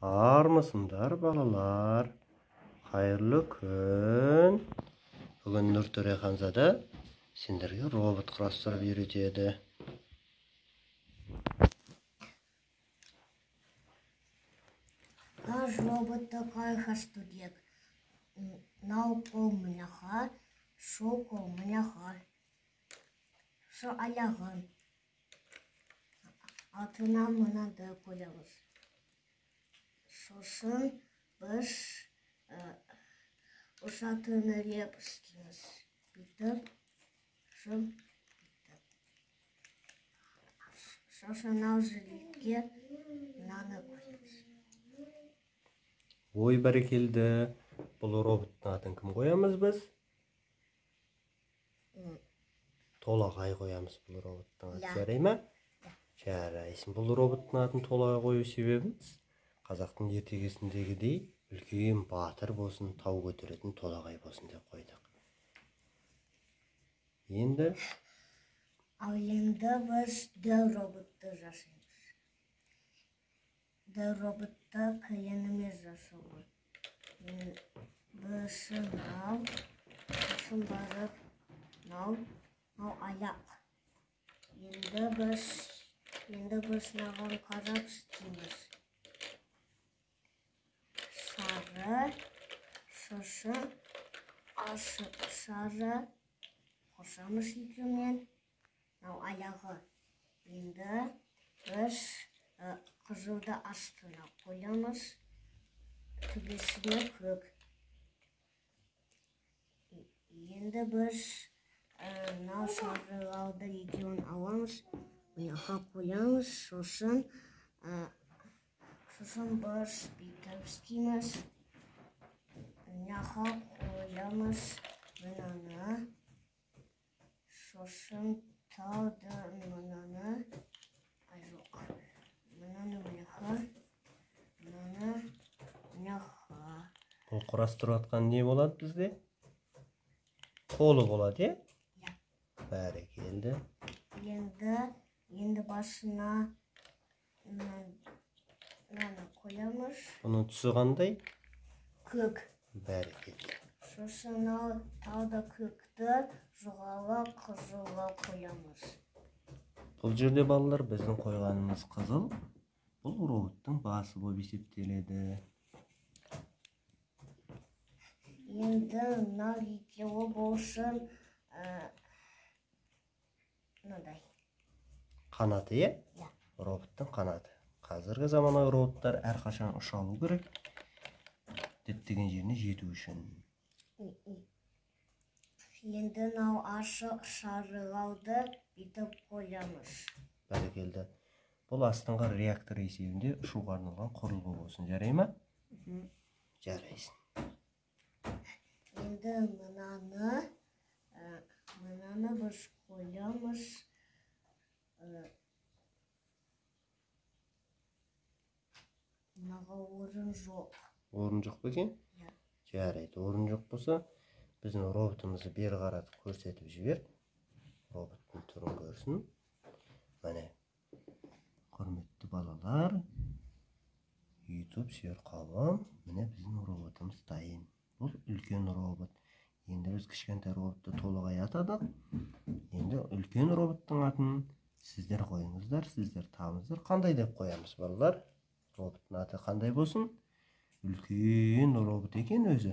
Армысыңдар, балалар. Қайырлы күн. Бүгін Нұртөре ханзада сендерге робот құрастырып үйретеді. Наш робот такой хастудек. Нау қол мынаға, сол қол мынаға. Сол аяғы. Артына мынандай қоямыз. Сосын біз ұшатын реп істейміз. Бүйтіп, сосын бүйтіп. Сосын мынау жилетке мынаны қоямыз. Ой, бәрекелді. Бұл роботтың атын кім қоямыз біз? Толағай қоямыз бұл роботтың атын. Иә. Жарай ма? Иә. Жарайсың. Бұл роботтың атын Толағай қою себебіміз қазақтың ертегісіндегідей үлкен батыр болсын, тау көтеретін Толағай болсын деп қойдық. Енді Ал енді біз дәу роботты жасаймыз. Дәу роботты қиын емес жасауға. Бірінші мынау, сосын барып мынау, мынау аяқ. Енді біз мынаған қарап істейміз. Сары, сосын ашық сары қосамыз екеуімен. Мынау аяғы. Енді біз қызылды астына қоямыз. Төбесіне көк. Енді біз мынау сарылауды екеуін аламыз. Мына қоямыз. Сосын біз бүйтіп істейміз. Мынаға қоямыз мынаны. Сосын тағы мынаны. Ай, жоқ. Мынаны мынаға. Мынаны мынаға. Бұл құрастырып жатқан не болады бізде? Қолы болады, иә? Иә. Бәрекелді. Енді басына мынаны қоямыз. Бұның түсі қандай? Көк. Бәрекелді. Сосын мынау тағы да көкті жоғары қызылға қоямыз. Бұл жерде, балалар, біздің қойғанымыз қызыл. Бұл роботтың басы болып есептеледі. Енді мынау екеуі болсын, мынандай. Қанаты, иә? Иә. Роботтың қанаты. Қазіргі заманауи роботтар әрқашан ұша алу керек. Діттеген жеріне жету үшін. Енді мынау ашық сарылауды бүйтіп қоямыз. Бәрекелді. Бұл астыңғы реактор есебінде ұшуға арналған құрылғы болсын, жарай ма? Жарайсың. Енді мынаны біз қоямыз. Мынаға орын жоқ. Орын жоқ па екен? Иә. Жарайды, орын жоқ болса, біздің роботымызды бері қаратып көрсетіп жібер. Роботтың түрін көрсін. Міне, құрметті балалар, YouTube сүйер қауым, міне біздің роботымыз дайын. Бұл үлкен робот. Енді біз кішкентай роботты Толағай атадық. Енді үлкен роботтың атын сіздер қойыңыздар, сіздер табыңыздар. Қандай деп қоямыз, балалар? Роботтың аты қандай болсын? Үлкен робот екен өзі.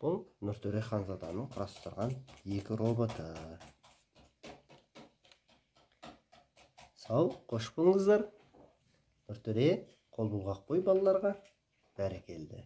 Бұл Нұртөре ханзаданың құрастырған екі роботы. Сау, қош болыңыздар. Нұртөре, қол бұлғап қой балаларға. Бәрекелді.